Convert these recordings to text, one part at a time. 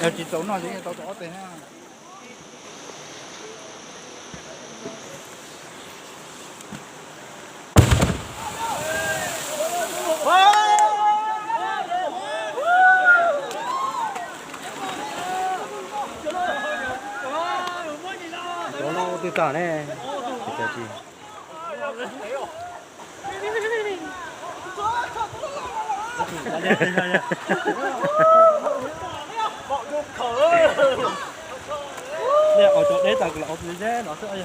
Yog tsis tau noj ces tau tus ob teg na. Cov no twg tag ne? Cov deb tas los no xwb.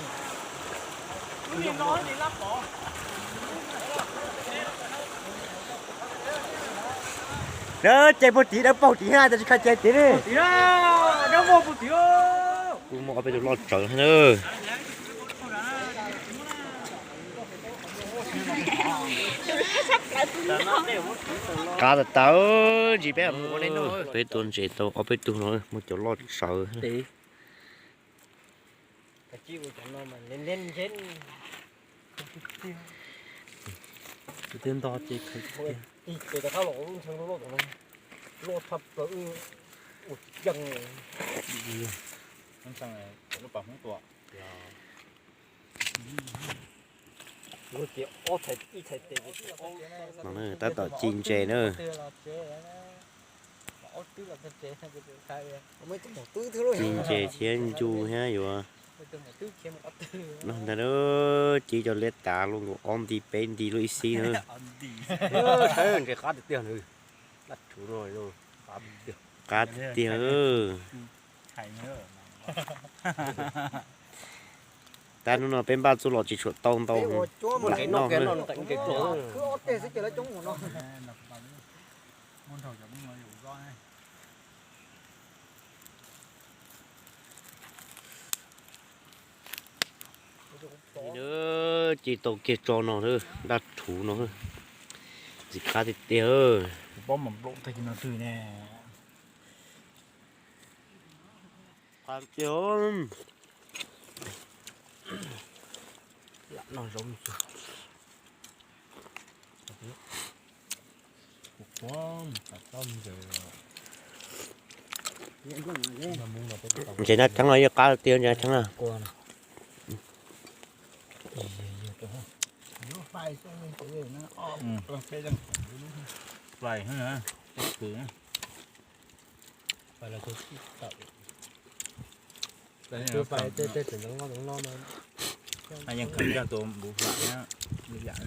Ces puag tim dawb paug tim na, tsis kha ces tim li. Kuj muaj ob peb tus loj tsawv na. Qab tas tas, ntsis peb mus ua li no. Peb tua ntses tau ob peb tug no, muaj cov loj tsawv. Tus twg ntog ces khaws tiag. No tab tom ci ntses na. Ci ntses thiab ncu thiab yuav no ntag. Ci cov liab tav luaj nkaus ob nti peb nti luaj ib xib na. Ntses qab tiag tiag. Qab tiag tiag. Tab hnub no peb npaj txuj lom tsis tshua tau ntau, lam noj. Ci tau kiag tso no, daj rhuv no, ntxim qab tiag tiag. Qab tiag. Ntses nab theeb no yeej qab tiag, ntses nab theeb na. Yeej khaws coj tua npuv fam thiab ib yam.